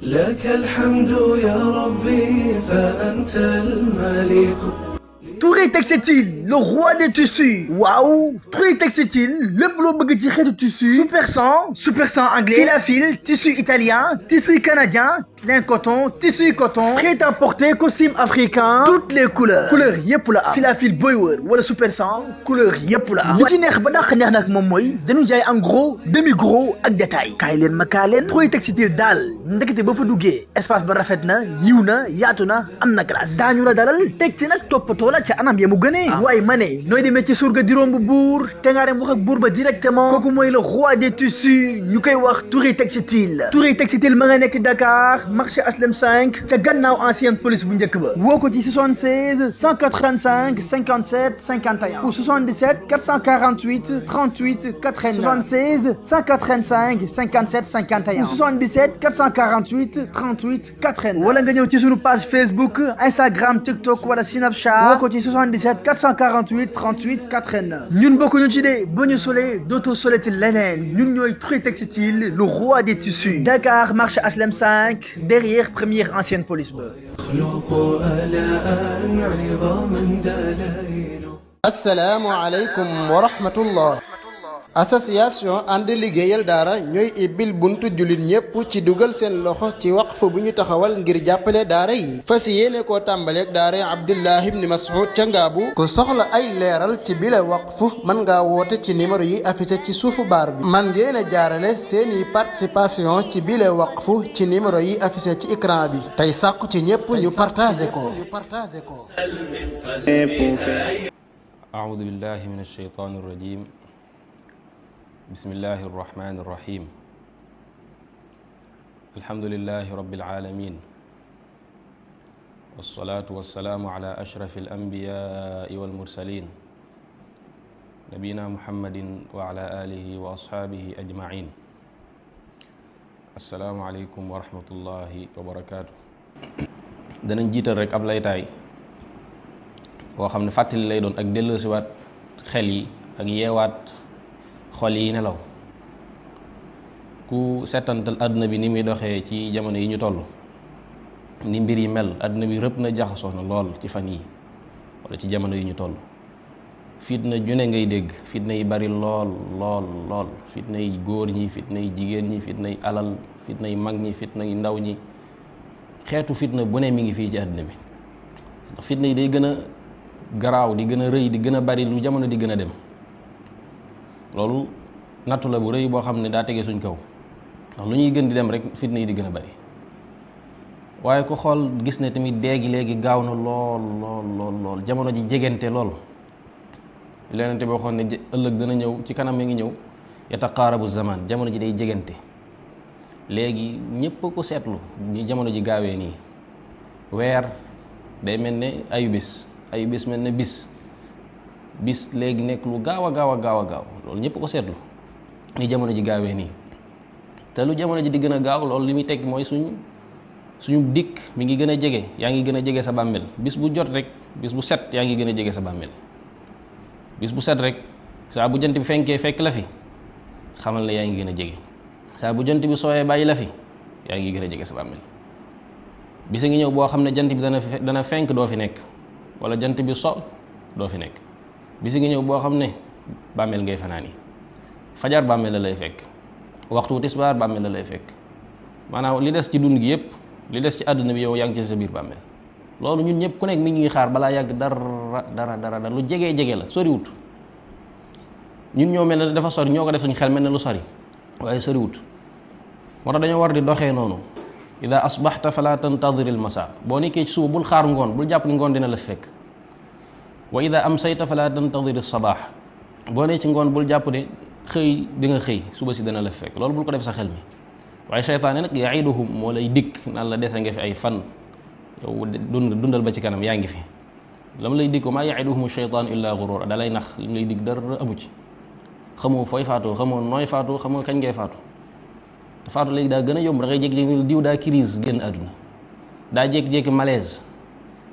لك الحمد يا ربي فأنت الملك. Touré Textile, le roi des tissus. Waouh, Touré Textile, le bleu bëgg ci xeetu tissu. Super 100 anglais, fil à fil, tissu italien, tissu canadien, lin coton, tissu coton, prêt à porter, costume africain, toutes les couleurs. Couleur yëpp la am. Fil à fil boy wër wala super 100, couleur yëpp la am. li ci neex ba dàq neex nag moom mooy dañu jaay en gros, demi gros ak détail. kaay leen ma kaa leen. Touré Textile daal ndekete ba fa duggee espace ba rafet na, yiw na, yaatu na, am na classe. daañu la dalal teg ci nag toppatoo la ca anam ya mu gënee. waaye ma ne nooy demee ci surga di romb buur te nga dem wax ak buur ba directement. kooku mooy le roi des tissus ñu koy wax Touré Textile. Touré Textile ma nga nekk Dakar marché HLM 5 ca gannaaw ancienne police bu njëkk ba. woo ko ci 76 185 57 51 ou 77 448 38 89 76 185 57 51 ou 77 448 38 89 wala nga ñëw ci sunu page Facebook Instagram TikTok wala Snapchat. woo ko ci 77 448 38 89 ñun bokkuñu ci de bu ñu solee dootoo soleti leneen ñun ñooy Touré Textile le roi des tissus. Dakar marché HLM 5 derrière première ancienne police ba. assalaamu aleykum wa rahmatullah. association ànd liggéeyal daara ñooy ibbil buntu jullit ñépp ci dugal seen loxo ci waqf bu ñu taxawal ngir jàppale daara yi fas yéene koo tàmbaleeg daara Abdullah ibn Mas'ud ca Ngaabu. ku soxla ay leeral ci bile waqf mën ngaa woote ci numéro yi affiché ci suufu baar bi. man ngeen a jaarale seeni participation ci bile waqf ci numéro yi affiché ci écran bi tey sàkku ci ñépp ñu partagé ko. a'uudu billahi min ash-shaytaani r-rajiim. bismillahi irrahmani irrahim alhamdulilahi rabbil alamin wassalatu wassalaamu ala ashrafi alanbiyaai walmursalin nabiyina muhammadin wa ala alihi wa ashaabihi ajmain assalaamu aleykum wa rahmatullahi wa barakaatu. danañ jiital rek ab laytaay boo xam ne fàttali lay doon ak delloosiwaat xel yi ak yeewaat xol yi nelaw. ku setantal àdduna bi ni muy doxee ci jamono yi ñu toll, ni mbir yi mel, àdduna bi rëpp na jaxasoo na lool ci fan yi wala ci jamono yi ñu toll. fitna june ngay dégg, fitna yi bari lool lool lool. fitna yi góor ñi, fitna yi jigéen ñi, fitna yi alal, fitna yi mag ñi, fitna yi ndaw ñi. xeetu fitna bu ne mi ngi fii ci àdduna bi. ndax fitna yi day gën a garaaw, di gën a rëy, di gën a bari lu jamono di gën a dem. loolu nattu la bu rëy boo xam ne daa tege suñ kaw, ndax lu ñuy gën di dem rek fitna yi di gën a bari. waaye ku xool gis ne tamit déegi léegi gaaw na lool lool lool lool, jamono ji jegente lool. lenente boo xam ne ëllëg dana ñëw, ci kanam mi ngi ñëw, yataqaarabu zaman, jamono ji day jegante. léegi ñépp ko seetlu ni jamono ji gaawee nii. weer day mel ne ayu bis mel ne bis léegi nekk lu gaaw a gaaw a gaaw a gaaw. loolu ñëpp ko seetlu ni jamono ji gaawee nii. te lu jamono ji di gën a gaaw loolu li muy tekki mooy suñu dikk mi ngi gën a jege. yaa ngi gën a jege sa bàmmeel. bis bu jot rek, bis bu set yaa ngi gën a jege sa bàmmeel. bis bu set rek saa bu jant bi fenkee fekk la fi, xamal ne yaa ngi gën a jege. saa bu jant bi sooyee bàyyi la fi, yaa ngi gën a jege sa bàmmeel. bisa ngi ñëw boo xam ne jant bi dana fenk doo fi nekk, wala jant bi so doo fi nekk. bisi ngi ñëw boo xam ne bàmmeel ngay fanaani. fajar bàmmeel la lay fekk, waxtu tisbaar bàmmeel la lay fekk. maanaam li des ci dund gi yëpp, li des ci àdduna bi yow yaa ngi ci sa biir bàmmeel. loolu ñun ñëpp ku nekk mi ngi xaar balaa yàgg dara lu jege la, soriwut. ñun ñoo mel ne dafa sori, ñoo ko def suñu xel mel ne lu sori, waaye soriwut. moo tax dañoo war di doxee noonu. ida asbaxta fala tantadiril masa, boo nekkee ci suba bul xaar ngoon, bul jàpp ni ngoon dina la fekk. wa ida amsayta fala tantadir sabaax, boo nee ci ngoon bul jàpp ne xëy di nga xëy suba si dana la fekk. loolu bul ko def sa xel mi. waaye seytaane nag yaiduhum, moo lay dikk naan la dese nga fi ay fan, yow dundal ba ci kanam, yaa ngi fi. lam lay dikk maa yaiduhum sheytaan illa gurura, da lay nax. lim lay dikk dara amu ci. xamoo fooy faatoo, xamoo nooy faatoo, xamoo kañ ngay faatu. te faatu léegi daa gën a yomb. da ngay jékki-jékki diw daa crise génn àdduna, daa jékki-jékki malaise,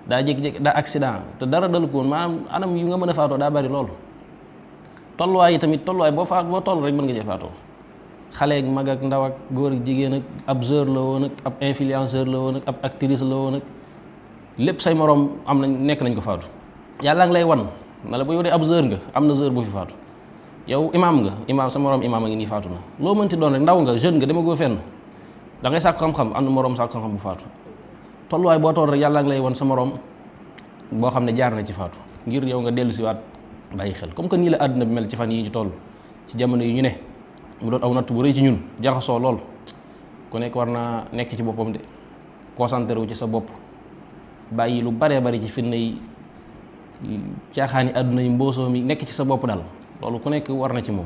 daa jékki-jékki daa accident, te dara dalu ko woon. maanaam anam yu nga mën a faatoo daa bari lool. tolluwaay yi tamit, tolluwaay boo toll rek mën nga cee faatoo. xale ak mag ak ndaw ak góor ak jigéen ak ab joueur la woon ak ab influenceur la woon ak ab actrice la woon ak lépp say moroom am nañ nekk nañ ko faatu. yàlla ngi lay wan na la bu yow dee ab joueur nga am na joueur bu fi faatu yow imaam nga imaam sa moroom imaam a ngi nii faatu na loo mënti doon rek ndaw nga jeune nga dama goo fenn da ngay sàkku xam-xam am na moroom sàkku xam-xam bu faatu tolluwaay boo toll rek yàlla ngi lay wan sa moroom boo xam ne jaar na ci faatu ngir yow nga dellu siwaat bàyyi xel comme que nii la àdduna bi mel ci fan yi ñu toll ci jamono yi ñu ne mu doon aw natt bu rëy ci ñun jaxasoo lool ku nekk war naa nekk ci boppam de concentré wu ci sa bopp bàyyi lu baree bari ci fitna yi caaxaani àdduna yi mboosoo mi nekk ci sa bopp daal loolu ku nekk war na ci moom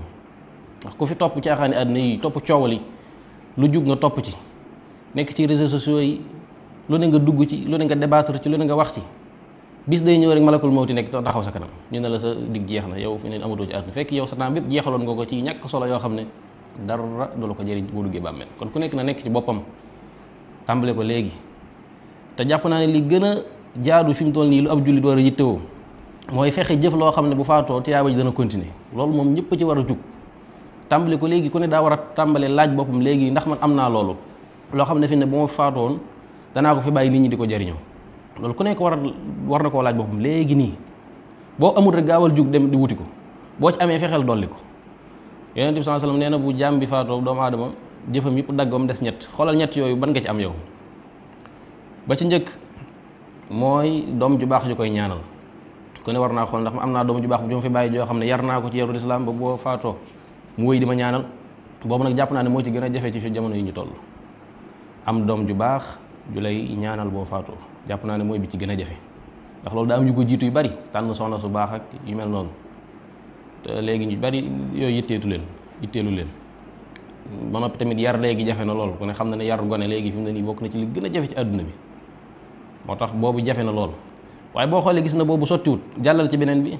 ndax ku fi topp caaxaani àdduna yi topp coowal yi lu jug nga topp ci nekk ci réseaux sociaux yi lu ne nga dugg ci lu ne nga débattre ci lu ne nga wax ci bis day ñëw rek malakul mawti nekk taxaw sa kanam ñu ne la sa digg jeex na yow fi ne amatoo ci àdduna fekk yow sa temps bépp jeexaloon nga ko ci ñàkk solo yoo xam ne dara du la ko jëriñ boo duggee bàmmeel kon ku nekk na nekk ci boppam tàmbale ko léegi te jàpp naa ne li gën a jaadu fi mu toll nii lu ab jullit war a yittewoo mooy fexe jëf loo xam ne bu faatoo tiyaaba ji dana continuer loolu moom ñëpp ci war a jug tàmbale ko léegi ku ne daa war a tàmbale laaj boppam léegi ndax man am naa loolu loo xam ne fi ne bu ma faatoon danaa ko fi bàyyi nit ñi di ko jëriñoo loolu ku nekk war na koo laaj boppam léegi nii boo amul rek gaawal jug dem di wuti ko boo ci amee fexeel dolli ko yonent bi sallallahu alayhi wasallam nee na bu jaam bi faatoo doomu aadama jëfam yëpp daggam des ñett xoolal ñett yooyu ban nga ci am yow ba ci njëkk mooy doom ju baax ju koy ñaanal ku ne war naa xool ndax ma am naa doom ju baax bu ma fi bàyyi joo xam ne yar naa ko ci yarul islam ba boo faatoo mu wéy di ma ñaanal boobu nag jàpp naa ne moo ci gën a jafe ci fi jamono yi ñu toll am doom ju baax ju lay ñaanal boo faatoo jàpp naa ne mooy bi ci gën a jafe ndax loolu daa am yu ko jiitu yu bari tànn soxna su baax ak yu mel noonu te léegi ñu bari yooyu yitteelu leen ba noppi tamit yar léegi jafe na lool ku ne xam na ne yar gone léegi fi mu ne nii bokk na ci li gën a jafe ci àdduna bi moo tax boobu jafe na lool waaye boo xoolee gis na boobu sottiwut jàllal ci beneen bi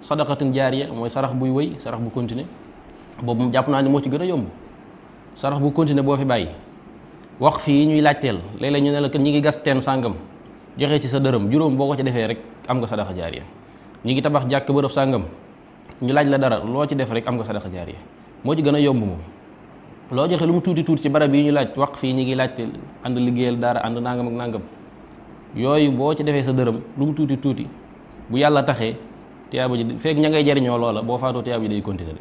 sadaqatin jaariya mooy sarax buy wëy sarax bu continuer boobu jàpp naa ne moo ci gën a yomb sarax bu continuer boo fi bàyyi wax fii ñuy laajteel léeg-léeg ñu ne la kat ñi ngi gas teen sàngam joxe ci sa dërëm juróom boo ko ci defee rek am nga sadaqa jaariya ñi ngi tabax jàkk bërëb sàngam ñu laaj la dara loo ci def rek am nga sadaqa jaariya moo ci gën a yomb moom loo joxe lu mu tuuti tuuti ci barab yi ñu laaj wax fii ñi ngi laajteel ànd liggéeyal dara ànd nangam ak nangam yooyu boo ci defee sa dërëm lu mu tuuti tuuti bu yàlla taxee tiyaaba ji fekk ña ngay jariñoo loola boo faatoo tiyaaba ji day continuer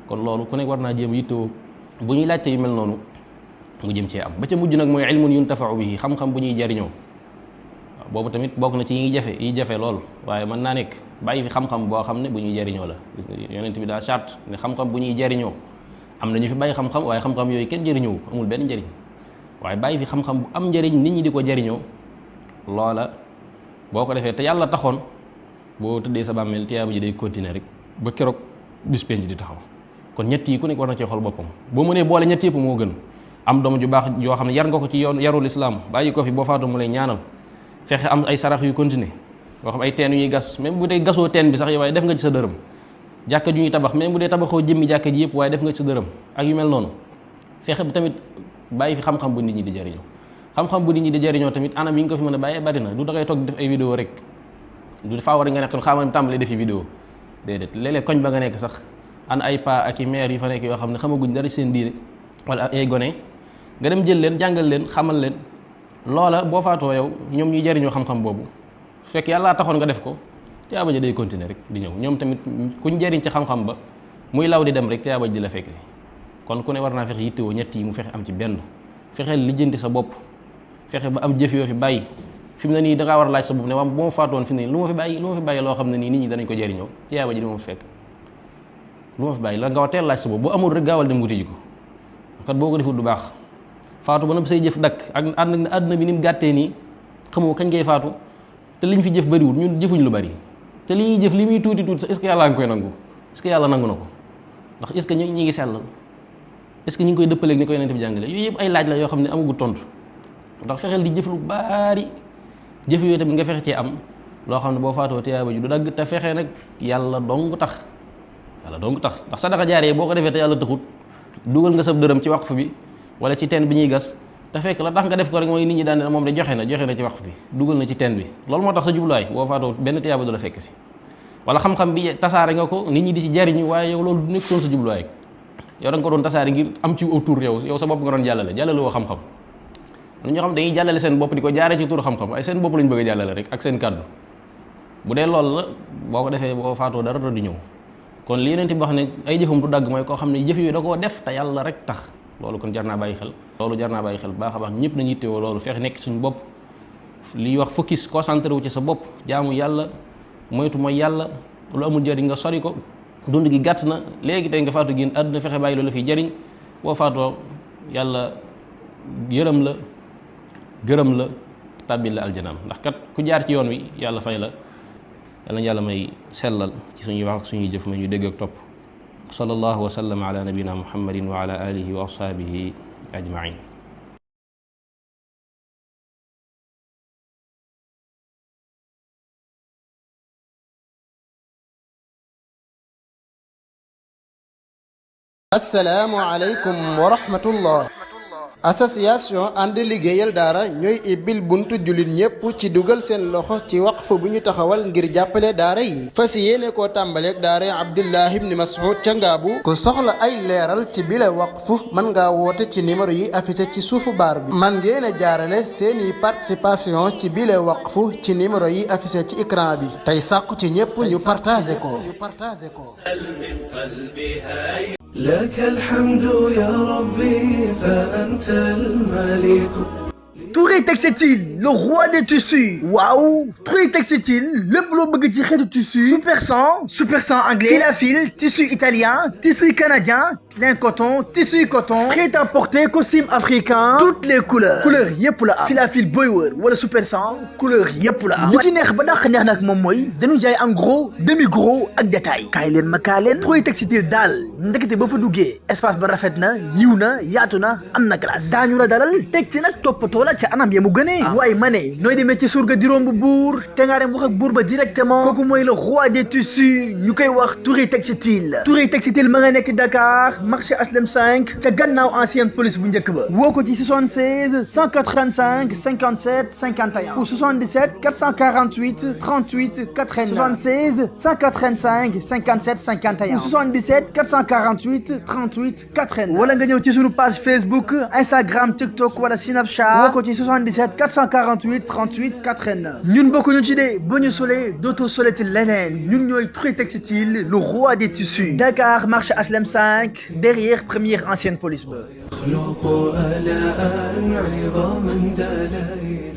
kon loolu ku nekk war naa jéem yittewoo bu ñuy laajte yu mel noonu mu jëm cee am ba ca mujj nag mooy ilmun yuntafa'u bihi xam-xam bu ñuy jariñoo waaw boobu tamit bokk na ci yi jafe lool waaye mën naa nekk bàyyi fi xam-xam boo xam ne bu ñuy jariñoo la yonent bi daa charte ne xam-xam bu ñuy jariñoo am na ñu fi bàyyi xam-xam waaye xam-xam yooyu kenn jariñoo ko amul benn njëriñ waaye bàyyi fi xam-xam bu am njëriñ nit ñi di ko jariñoo loola boo ko defee te yàlla taxoon boo tëddee sa bàmmeel tiyaaba ji day continuer rek ba keroog bis penc di taxaw kon ñett yi ku nekk war na cee xool boppam boo mënee boole ñett yëpp moo gën am doom ju baax yoo xam ne yar nga ko ci yoon yarul islam bàyyi ko fi boo faatu mu lay ñaanal fexe am ay sarax yu continuer boo xam ay teen yu ñuy gas même bu dee gasoo teen bi sax yow waaye def nga ci sa dërëm jàkka ju ñuy tabax même bu dee tabaxoo jëmmi jàkka ji yëpp waaye def nga ci sa dërëm ak yu mel noonu fexe bi tamit bàyyi fi xam-xam bu nit ñi di jariñoo xam-xam bu nit ñi di jariñoo tamit anam yi nga ko fi mën a bàyyee bari na du da ngay toog def ay vidéo rek du faa war nga nekk kon xaaral tàmbalee defi vidéo déedéet léeg-léeg koñ ba nga nekk sax an ay pa ak i maire yu fa nekk yoo xam ne xamaguñ dara seen diine wala ay gone nga dem jël leen jàngal leen xamal leen loola boo faatoo yow ñoom ñuy jariñoo xam-xam boobu fekk yàllaa taxoon nga def ko tiyaaba ji day continuer rek di ñëw ñoom tamit kuñ jariñ ci xam-xam ba muy law di dem rek tiyaaba ji di la fekk si kon ku ne war naa fexe yittewoo ñett yi mu fexe am ci benn fexeel lijjanti sa bopp fexe ba am jëf yoo fi bàyyi fi mu ne nii dangaa war a laaj sa bopp ne waa bu ma faatoon fi mu ne lu ma fi bàyyi loo xam ne nii nit ñi danañ ko jariñoo tiyaaba ji di ma fekk lu ma fi bàyyi la nga war teel laaj sa bopp bu amul rek gaawal dem wuti ji ko kat boo ko defut du baax faatu ba nag say jëf dakk ak àdduna bi ni mu gàttee nii xamoo kañ ngay faatu te liñ fi jëf bëriwul ñun jëfuñ lu bari te li ñuy jëf li muy tuuti tuuti sax est-ce que yàlla nga koy nangu est-ce que yàlla nangu na ko ndax est-ce que ñi ngi sellal est-ce que ñu ngi koy dëppaleeg ni ko yonent bi jàngale yooyu yëpp ay laaj la yoo xam ne amagu tontu ndax fexeel di jëf lu bari jëf yooyu tamit nga fexe cee am loo xam ne boo faatoo tiyaaba ji du dagg te fexe nag yàlla dong tax ndax sadaqa jaaree boo ko defee te yàlla taxut dugal nga sab dërëm ci waqf bi wala ci teen bi ñuy gas te fekk la tax nga def ko rek mooy nit ñi daan ne moom de joxe na ci waqf bi dugal na ci teen bi loolu moo tax sa jubluwaay boo faatoo benn tiyaaba du la fekk si wala xam-xam bi tasaare nga ko nit ñi di ci jariñu waaye yow loolu du nekk soon sa jubluwaay yow da nga ko doon tasaare ngir am ci autour yow sa bopp nga doon jàllale woo xam-xam lu ñoo xam dañuy jàllale seen bopp di ko jaaree ci tur xam-xam ay seen bopp lañ bëgg a jàllale rek ak seen kàddu bu dee loolu la boo ko defee boo faatoo dara du ñëw kon li Yonent bi wax ne ay jëfam du dagg mooy koo xam ne jëf yi da koo def te yàlla rek tax loolu kon jar naa bàyyi xel baax a baax ñëpp nañu yittewoo loolu fexe nekk suñu bopp liy wax focus concentré wu ci sa bopp jaamu yàlla moytu mooy yàlla lu amul jëriñ nga sori ko dund gi gàtt na léegi tey nga faatu génn àdduna fexe bàyyi loolu fi jëriñ boo faatoo yàlla yërëm la gërëm la tàbbil la aljanaam ndax kat ku jaar ci yoon wi yàlla fay la yàlla na yàlla may sellal ci suñuy wax ak suñuy jëf may ñu dégg ak topp sallallahu wa sallam ala nabina muhammadin wa ala alihi wa ashaabihi ajmain assalaamu aleykum wa rahmatullah association ànd liggéeyal daara ñooy ibbil buntu jullit ñépp ci dugal seen loxo ci waqf bu ñu taxawal ngir jàppale daara yi fas yéene koo tàmbaleeg daara Abdullah ibn Mas'ud ca Ngaabu ku soxla ay leeral ci bile waqf mën ngaa woote ci numéro yi affiché ci suufu baar bi man ngeen a jaarale seeni participation ci bile waqf ci numéro yi affiché ci écran bi tey sàkku ci ñépp ñu partagé ko لك الحمد يا ربي فأنت الملك. Touré Textile, le roi des tissus. Waouh, Touré Textile, le bleu bëgg ci xeetu tissu. Super 100 anglais, fil à fil, tissu italien, tissu canadien, lin coton, tissu coton, prêt à porter, costume africain, toutes les couleurs. Couleur yëpp la am. Fil à fil boy wër wala super 100, couleur yëpp la am. li ci neex ba dàq neex nag moom mooy dañu jaay en gros, demi gros ak détail. kaay leen ma kaa leen. Touré Textile daal ndekete ba fa duggee espace ba rafet na, yiw na, yaatu na, am na classe. daañu la dalal teg ci nag toppatoo la ca anam ya mu gënee. waaye ma ne nooy demee ci surga di romb buur te nga dem wax ak buur ba directement kooku mooy le roi des tissus ñu koy wax Touré Textile. Touré Textile ma nga nekk Dakar marché HLM 5 ca gannaaw ancienne police bu njëkk ba woo ko ci 76 185 57 51 ou 77 448 38 89 76 185 57 51 ou 77 448 38 89 wala nga ñëw ci sunu page Facebook Instagram TikTok wala Snapchat woo ko ci 77 448 38 89 ñun bokkuñu ci de ba ñu solee dootoo soleti leneen ñun ñooy Touré Textile le roi des tissus Dakar marché HLM 5 derrière première ancienne police ba خلق آلاء عظاما دلائل